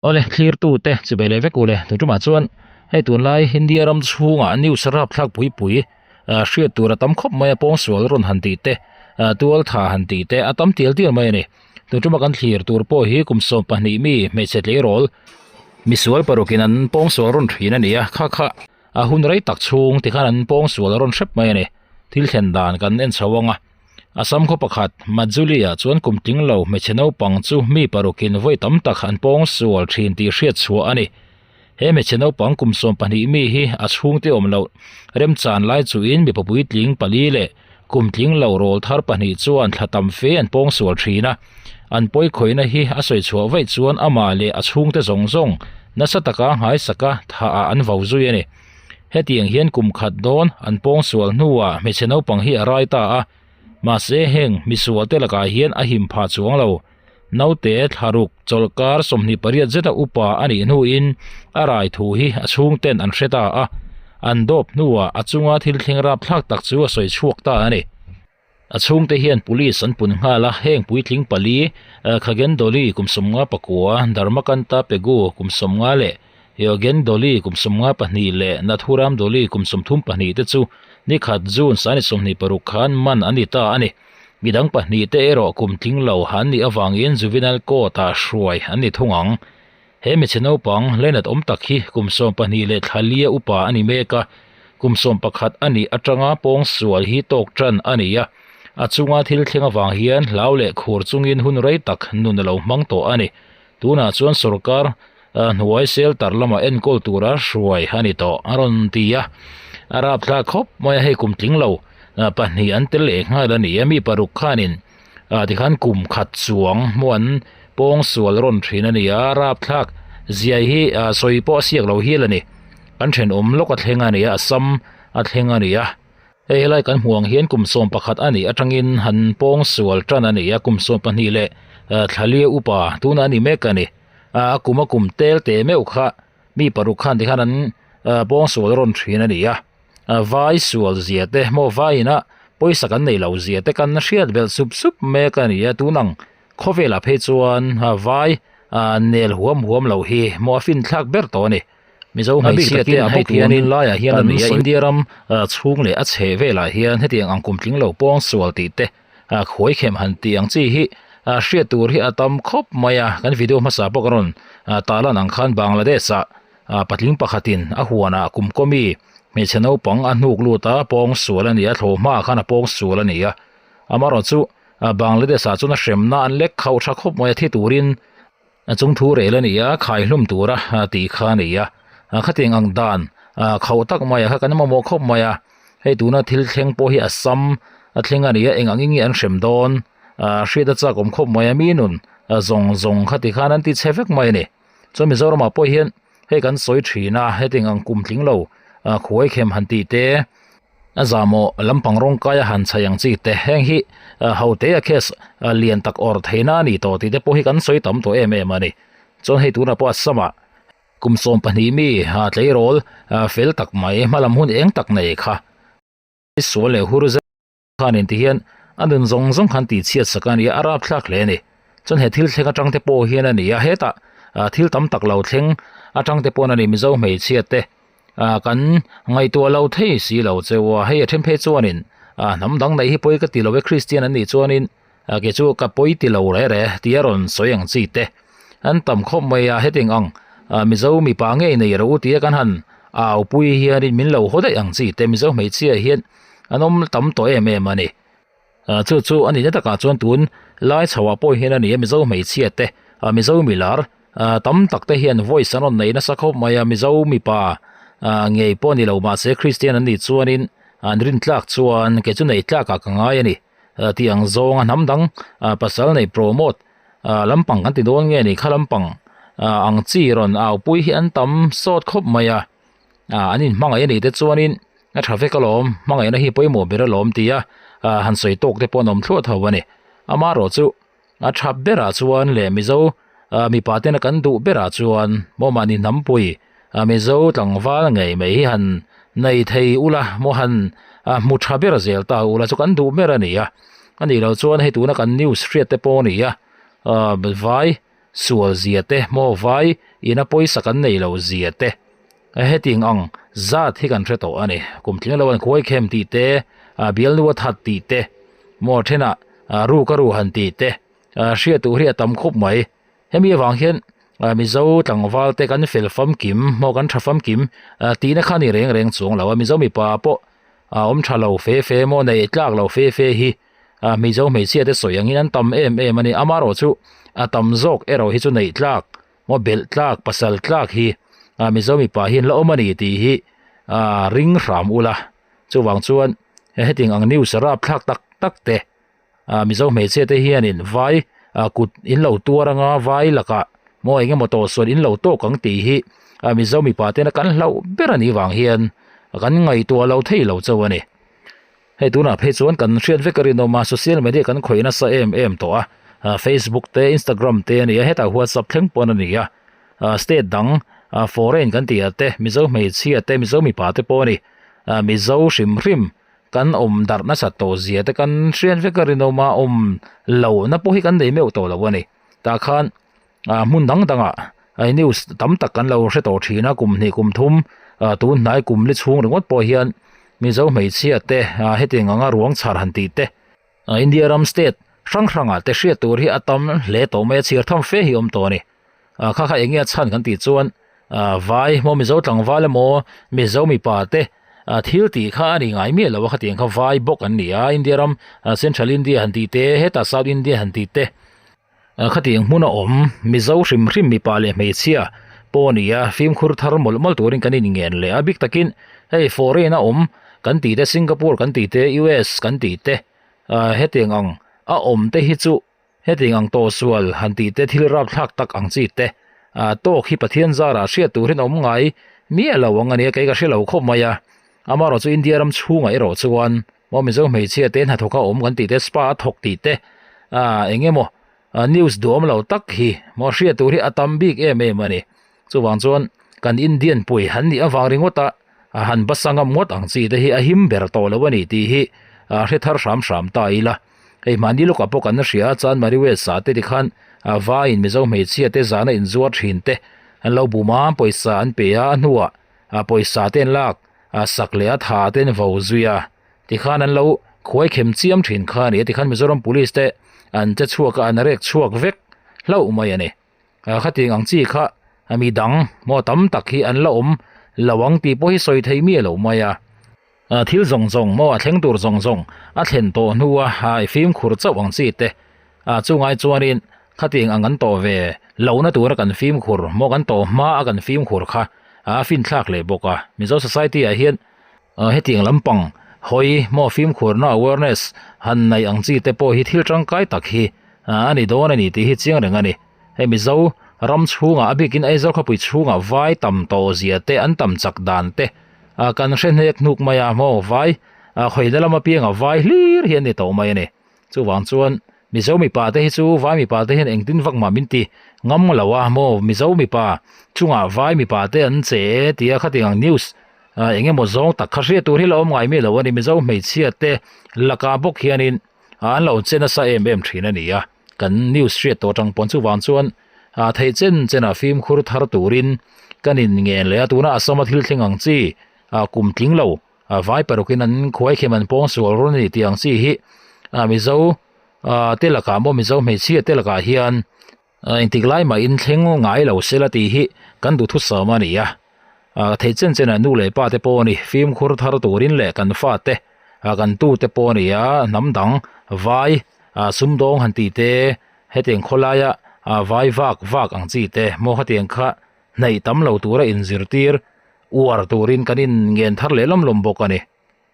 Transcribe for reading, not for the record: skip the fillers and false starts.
Awle, thlirtute chi bei leh vek u le. Tun tumah chuan hei tunlai India ram chhungah news rapthlak pui pui hriat tur a tam khawp mai a, pawngsual rawn han tih te, tual tha han tih te a tam tial tial mai a ni. Tun tuma kan thlir tur pawh hi kum 12 mi hmeichhe tleirawl misual parukin an pawngsual rawn thin a ni a, kha kha a hun rei tak chhung tikhan an pawngsual rawn hrep mai a ni. Thil thlen dan kan en chho ang a. Assam khaw pakhat, Majuli-ah chuan kum tling lo hmeichhe naupang chu mi parukin vawi tam tak an pawng sual thin tih hriat chhuah a ni. He hmeichhe naupang kum 12 mi hi a chhungte awm loh remchan lai chuhin mipa puitling pali leh kum tling lo rawl thar pahnih chuan thla tam fe an pawng sual thin a. An pawikhawihna hi a sawi chhuah vaih chuan amah leh a chhungte zawng zawng nasa taka nghaisaka thah ah an vau zui a ni. Hetiang hian kum khat dawn an pawngsual hnuah hmeichhe naupang hi a rai ta a, mahse heng misualte lakah hian a him phah chuang lo. Naute thlaruk chawlhkar 28 zeta upa a nih hnuin a rai thu hi a chhungten an hre ta a, an dawp hnuah a chunga thil thleng rapthlak tak chu a sawi chhuak ta a ni. A chhungte hian police an pun nghal a, heng puitling pali, Khagen Dolly kum 59, Dharmakanta Pegu kum 50 leh Yogen Dolly kum 52 leh Nathuram Dolly kum 34 te chu nikhat June sani 26 khan man an ni ta a ni. Midang pahnih te erawh kum tling lo an nih avangin Juvenile Court-ah hruai an ni thung ang. He hmeichhe naupang Leonard awm tak hi kum 12 leh thla lia upa a ni mek a, kum 11 a nih atanga pawngsual hi tawk tan a ni a, a chunga thil thleng avang hian hlau leh khur chungin hun rei tak nun a lo hmang tawh a ni. Tunah chuan sorkar hnuai shelter lamah enkawl tura hruai a ni tawh a rawn ti a, a rapthlak khawp mai a, hei kum tling lo pahnih an tel leh nghal a ni a, mi paruk khanin Ah tikhan kum khat chuang hmuh an pawngsual rawn thin a ni a, rapthlak ziai hi ah sawi pawh a siak lo hial a ni. Kan thenawm lawk a thleng a ni a, a sam a thleng a ni a. Hei helai kan hmuh ang hian kum 11 a nih atangin han pawngsual tan a ni a, kum 12 leh thlalia upa tunah a ni mek a ni. A kum a kum tel teh meuh kha mi paruk khan tikhan an pawngsual rawn thin a ni a. Vai sual zia te maw vaiin a pawisa kan nei lo zia te kan hriat belh sup sup mek a ni a tun ang khawvelah phei chuan vai nel huam huam lo hi maw a fin thlak ber tawh a ni. Mizo hmeichhia te a bawk hianin laiah hian a ni a India ram chhung leh a chheh velah hian hetiang ang kum tling lo pawng sual tih te khuai khem han tih ang chi hi hriat tur hi a tam khawp mai a kan video hmasa pawh ka rawn tarlan ang khan Bangladesh ah Patling pakhatin a huanah kum kawmi hmeichhe naupang a hnuk lut a, pawng sual a ni a, thlawh hmaah khan a pawng sual a ni a. Amaherawhchu, Bangladesh-ah chuan a hremna an lek khauh tha khawp mai a, thi turin a chung thu rel a ni a, khaihlum tura tih kha a ni a. Khatiang ang dan khauh tak maiah kha kan mamawh khawp mai a, hei tuna thil thleng pawh hi a sam a thleng a ni a, eng angin nge an hrem dawn hriat a chak awm khawp mai a, mi nun zawng zawng khati khan an ti chhe vek mai a ni. Chuan Mizoramah pawh hian hei kan sawi thin a, hetiang ang kum tling lo khuai khem han tih te, a zahmawh lampang rawng kaia han chhaih ang chi te, heng hi ho te a case lian tak awrh theihna a ni tawh tih te pawh hi kan sawi tam tawh em em a ni. Chuan hei tunah pawh Assam-ah kum 12 mi tleirawl fel tak mai hmalam hun eng tak nei kha sual leh hur zet khanin ti hian a nun zawng zawng khan tih chhiat sak a ni a, a rapthlak hle a ni. Chuan he thil thleng atang te pawh hian a ni a, hetah ah thil tam tak lo thleng atang te paw'n a ni Mizo hmeichhia te ah kan ngaihtuah lo thei si lo cheu a, hei a then phei chuanin ah hnam dang neih hi pawi ka ti lo e Kristian an nih chuanin ah kei chu ka pawi ti lo reh reh tih a rawn sawi ang chi te an tam khawp mai a, hetiang ang ah Mizo mipa ngei nei rawh u tia kan han au pui hianin min lo haw daih ang chi te Mizo hmeichhia hian an awm tam tawh em em a ni. Chu chu a nihna takah chuan tun lai chhoah pawh hian a ni a, Mizo hmeichhia te, Mizo milar tam tak te hian voice an rawn nei nasa khawp mai a, Mizo mipa ngei pawh a ni lo mahse Kristian an nih chuanin an rin tlak chuan kei chu nei tlakah ka ngai a ni tih ang zawnga hnam dang pasal nei promote lampang kan ti dawn nge ni kha lampang ang chi rawn au pui hi an tam sawt khawp mai a. An inhmangaih a nih te chuanin a tha vek alawm, hmangaihna hi pawimawh ber alawm tia han sawi tawk te pawh an awm thluah tho a ni. Amaherawh chu a tha berah chuan leh Mizo mipa tena kan duh berah chuan maw mahni hnampui Mizo tlangval ngei mai hi han nei thei ula maw han hmu tha ber zel ta ula chu kan duh ber a ni a. A nih loh chuan hei tuna kan news hriat te pawh a ni a, vai. sual zia te maw vai ina pawisa kan nei loh zia te hetiang ang zat hi kan hre tawh a ni. Kum tling lo an khuai khem tih te, bialnu a that tih te, maw thenah ruk a ru han tih te hriat tur hi a tam khawp mai. Hemi avang hian Mizo tlangval te kan fel famkim maw kan tha famkim tihna kha a ni reng reng chuang lo a, Mizo mipa pawh awm tha lo fe fe maw neih tlak lo fe fe hi Mizo hmeichhia te sawi angin an tam em em a ni. Amaherawh chu a tam zawk erawh hi chu neih tlak maw belh tlak pasal tlak hi Mizo mipa hian la awm a ni tih hi ring hram ula. Chuvang chuan hetiang ang news rapthlak tak tak te Mizo hmeichhia te hianin vai kut in lo tuar anga vai lakah maw eng emaw tawhsual in lo tawk ang tih hi Mizo mipa tena kan hlauh ber a nih vang hian kan ngaihtuah lo thei lo chauh a ni. Hei tunah phei chuan kan hriat vek a rinawm a, social media kan khawih nasa em em tawh a, Facebook te Instagram te a ni a, hetah WhatsApp thleng pawn a ni a, state dang foreign kan tih ah te Mizo hmeichhia te Mizo mipa te pawh a ni, Mizo hrim hrim kan awm darh nasat tawh zia te kan hriat vek a rinawm a, awm lohna pawh hi kan nei meuh tawh lo a ni. Tah khan ah hmun dang dangah ah news tam tak kan lo hre tawh thin a, kum hnih kum thum ah tun hnai kum li chhung ringawt pawh hian Mizo hmeichhia te ah hetiang anga ruang chhar han tih te ah India ram state hrang hrangah te hriat tur hi a tam hle tawh mai a, chhiar tham fe hi a awm tawh a ni. Ah kha kha eng nge a chhan kan tih chuan ah vai maw Mizo tlangval emaw Mizo mipa te ah thil tih kha a ni ngai miah lo a khatiang kha vai bawk an ni a India ram ah Central India han tih te hetah South India han tih te ah khatiang hmun a awm Mizo hrim hrim mipa leh hmeichhia pawh a ni a fimkhur thar mawlh mawlh turin kan inngen leh a bik takin hei foreign a awm kan tih te Singapore kan tih te US kan tih te ah hetiang ang a awm te hi chu Hetiang ang tawhsual han tih te thil rapthlak tak ang chi te ah tawk hi Pathian zarah hriat turin a awm ngai miah lo ang a nia kei ka hre lo khawp mai a. Amaherawh chu India ram chhungah erawh chuan maw Mizo hmeichhia te hnathawk a awm kan tih te spa a thawk tih te ah eng emaw news duhawm lo tak hi maw hriat tur hi a tam bik em em a ni. Chuvang chuan kan Indian pui han nih avang ringawt a a han basa ngam ngawt ang chi te hi a him ber tawh lo a ni tih hi a hre thar hram hram ta ila. Hei mahni lawkah pawh kan hria a, Chanmari West ah te tikhan a vaiin Mizo hmeichhia te zana inzuar thin te an lo bum a, pawisa an pe a, a hnuah pawisa te an lak sak leh a tha te an vo zui a, tikhan an lo khuai khem chiam thin kha a ni a, tikhan Mizoram Police te an che chhuak a, an rek chhuak vek hlauh mai a ni. Khatiang ang chi kha mi dang maw tam tak hi an la awm lo ang tih pawh hi sawi theih miah lo mai a. Thil zawng zawng maw a thleng tur zawng zawng a thlen tawh hnua i fimkhur chauh ang chi te chungai chuanin khatiang ang an tawh ve lohna tura kan fimkhur maw kan tawh hma a kan fimkhur kha a finthlak leh bawk a. Mizo society ah hian Hetiang lampang hawi maw fimkhurna awareness han neih ang chi te pawh hi thil tangkai tak hi a ni dawn a ni tih hi chiang reng a ni. Hei Mizo ram chhungah a bikin Aizawl khawpui chhungah vai tam tawh zia te an tam chak dan te kan hre hnek hnuk mai a maw vai khawina lam apianga vai hlir hi an ni tawh mai a ni. Chuvang chuan Mizo mipa te hi chu vai mipa te hian engtin vak mah min ti ngam lo a maw Mizo mipa chungah vai mipa te an che e tia khatiang ang news eng emaw zawng tak kha hriat tur hi la awm ngai mi lo a ni Mizo hmeichhia te lakah bawk hianin an lo che nasa em em thin a ni a kan news hriat tawh atang pawn chuvang chuan theih chen chenah fimkhur thar turin kan in ngen leh a tuna Assam a thil thleng ang chi kum tling lo Vai parukin an khuaikhem an pawng sual rawn a ni tih ang chi hi Mizo te lakah maw Mizo hmeichhia te lakah hian engtik lai mahin thleng ngai lo sela tih hi kan duhthusam a ni a. Theih chen chenah nu leh pa te pawh a ni fimkhur thar turin leh kan fate kan tute pawh a ni a hnam dang vai sumdawng han tih te hetiang khawlaia vai vak vak ang chi te maw khatiang kha hnaih tam lo tura inzirtir uar turin kan inngen thar leh lawm lawm bawk a ni.